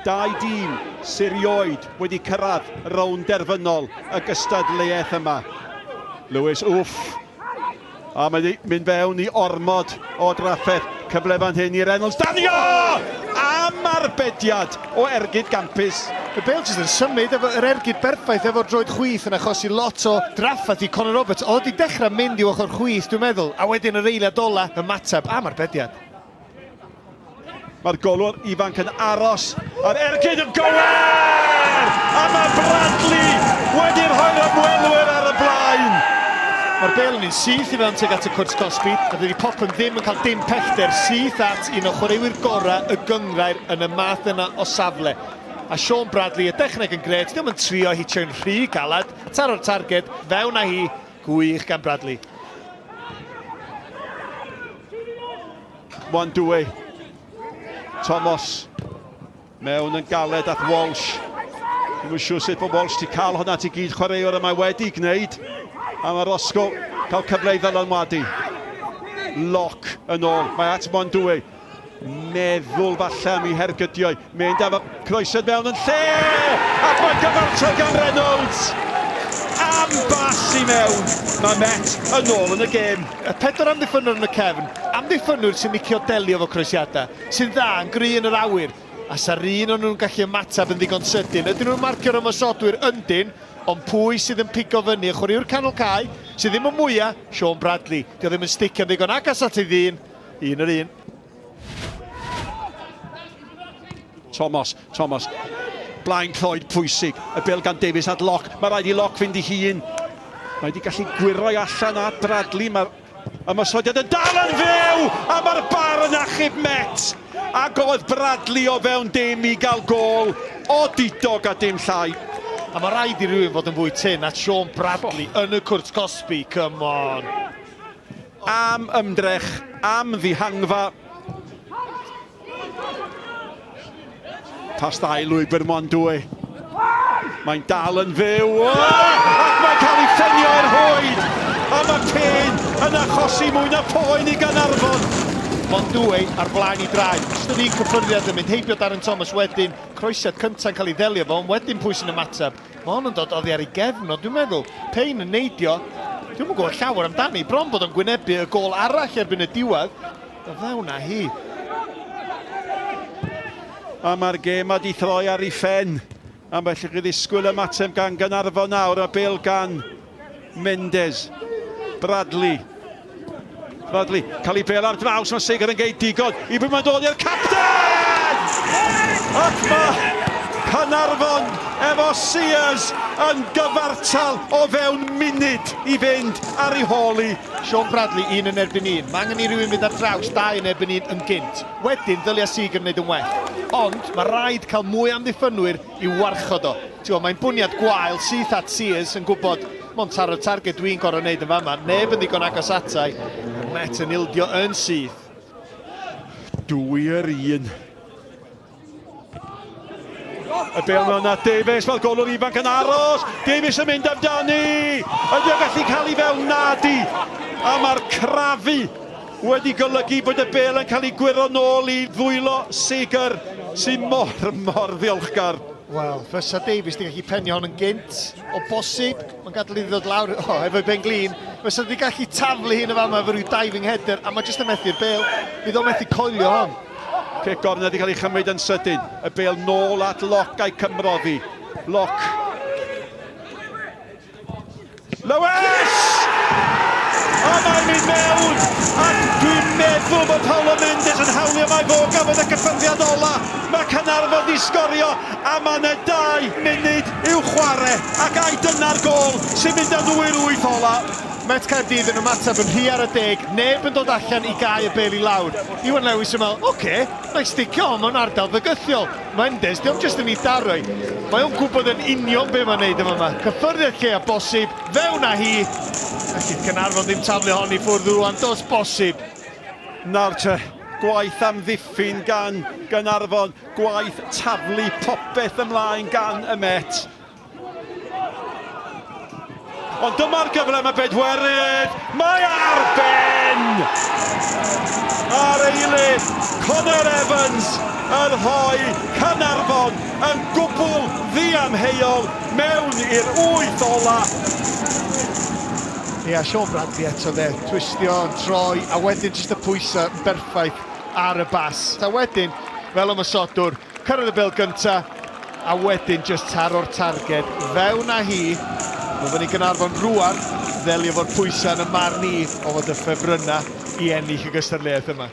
Dau dîm sy rioed wedi cyrraedd rownd derfynol y gystadleuaeth yma. Lewis, wff! A mae wedi mynd fewn i ormod o drafferth. Cyfle fan hyn i Reynolds. Danio! Am arbediad o ergyd gampus. Y bêl jyst yn symud efo yr ergyd berffaith efo'r droed chwith yn achosi lot o drafferth i Connor Roberts. Oedd wedi dechrau mynd i'w ochr chwith dwi'n meddwl, a wedyn yr eiliad ola ymateb am arbediad. Mae'r golwr ifanc yn aros a'r ergyd yn gywir! A mae Bradley wedi rhoi'r ymwelwyr ar y blaen! Mae'r bêl yn mynd syth i fewn tuag at y cwrt cosbi, a dydy Popham ddim yn cael dim pellter syth at un o chwaraewyr gorau y gynghrair yn y math yna o safle. A Shaun Bradley, y dechneg yn grêt, dio'm yn trio hitio'n rhy galed, taro'r targed, fewn â hi, gwych gan Bradley. Mwandue. Thomas. Mewn yn galed at Walsh. Dwi'n yn siŵr sut bod Walsh wedi cael hwnna at ei gyd chwaraewr y mae wedi gwneud. A mae Roscoe cael cyfle i ddylanwadu. Lock yn ôl. Mae at Mwandue. Meddwl falle am ei hergydiau. Mynd am y croesiad mewn yn lle! Ac mae gyfartal gan Reynolds! Am bas i mewn! Mae Met yn ôl yn y gêm. Y pedwar amddiffynnwr yn y cefn, amddiffynnwyr sy'n licio delio efo croesiadau, sy'n dda, yn gry yn yr awyr, a sa'r un o'n nhw'n gallu ymateb yn ddigon sydyn. Ydyn nhw'n marcio'r ymosodwyr? Yndyn, ond pwy sydd yn pigo fyny? Y chwaraewr canol cae, sydd ddim y mwya', Shaun Bradley. Dio ddim yn sticio'n ddigon agos at ei ddyn. Un yr un. Thomas, Thomas. Blaen Cloyd pwysig. Y bel gan Davies at Locke. Mae rhaid i Locke fynd i hun. Mae wedi gallu gwiroi allan at Bradley. Mae'r ymosodiad yn dal yn fyw! A mae'r bar yn achub Met. Ac oedd Bradley o fewn dim i gael gôl odidog a dim llai. A mae rhaid i rywun fod yn fwy tynn at Shaun Bradley yn y cwrt cosbi. Come on! Am ymdrech, am ddihangfa. Pas dda i lwybr Mwandue. Mae'n dal yn fyw. Oh! Ac mae'n cael ei ffenio i'r rhwyd. A mae Payne yn achosi mwy na poen i Gaernarfon. Mwandue ar flaen i draed. Jyst yr un cyffyrddiad yn mynd heibio Darren Thomas wedyn. Croesiad cyntaf yn cael ei ddelio fo, ond wedyn pwy sy'n ymateb? Mae hon yn dod oddi ar ei gefn o, dwi'n meddwl. Payne yn neidio. Dwi'm yn gwybod llawer amdani. Bron bod o'n gwynebu y gôl arall erbyn y diwedd. Y fewn â hi. A mae'r gêm wedi throi ar ei phen. A felly chi ddisgwyl ymateb gan Gaernarfon nawr a bêl gan Mendes. Bradley. Bradley, cael ei bêl ar draws, mae Seger yn geid digon i bwy mae'n dod i'r capten! Ac mae Caernarfon efo Sears yn gyfartal o fewn munud i fynd ar ei hôl hi. Shaun Bradley, un yn erbyn un. Mae angen i rywun fynd ar draws dau yn erbyn un yn gynt. Wedyn, ddylia Seager wneud yn well. Ond, mae rhaid cael mwy o amddiffynwyr i'w warchod o. Ti'n gwybod, mae'n bwniad gwael, syth at Sears, yn gwybod, mond taro'r targed dwi'n gorfod wneud yn fama. Neb yn ddigon agos atai. Mae'r Met yn ildio yn syth. Dwy yr un. Y bêl mewn at Davies, mae'r golwr ifanc yn aros. Davies yn mynd amdani. Ydy o'n gallu cael ei fewn? Nadi. A mae'r crafu wedi golygu bod y bêl yn cael ei gwyro nôl i ddwylo Seeger, sy'n mor, mor ddiolchgar. Wel, fysa Davies 'di gallu penio hon yn gynt, o bosib. Mae'n gadael iddi ddod lawr, o, efo'i ben glin. Fysa 'di gallu taflu hi yn y fama efo rhyw diving header, a mae jyst yn methu'r bêl. Fydd o'n methu coelio hon. Cic gornel wedi cael ei chymryd yn sydyn. Y bêl nôl at Locke a'i cymrodd hi. Locke. Lewis! A mae'n mynd mewn! Ac dwi'n meddwl bod Paulo Mendes yn hawlio mai fo gafodd y cyffyrddiad ola. Mae Caernarfon di sgorio a mae yna 2 munud i'w chwarae ac ai dyna'r gôl sy'n mynd â nhw i'r wyth ola? Met Caerdydd yn ymateb yn rhy ar y deg, neb yn dod allan i gau y bêl i lawr. Iwan Lewis yn meddwl, oce, na i sticio hon mewn ardal fygythiol. Mendes, dio'm jyst yn ei daro hi. Mae o'n gwybod yn union be mae'n neud yn fama. Cyffyrddiad lleia bosib, fewn â hi. Gallith Caernarfon ddim taflu hon i ffwrdd rŵan, does bosib. Nawr te, gwaith amddiffyn gan Gaernarfon, gwaith taflu popeth ymlaen gan y Met. Ond dyma'r gyfle mae bedwerydd, mae ar ben! A'r eilydd, Connor Evans, yn rhoi Caernarfon Anamheuol mewn i'r wyth ola. Ia, Sean Bradley eto dde, twistio, yn troi, a wedyn jyst y pwysau yn berffaith ar y bas. A wedyn, fel ymosodwr, cyrraedd y bêl gynta, a wedyn jyst taro'r targed fewn â hi. Mae fyny Gaernarfon rwan, ddelio efo'r pwysau yn y marn i o fod y ffefrynnau i ennill y gystadleuaeth yma.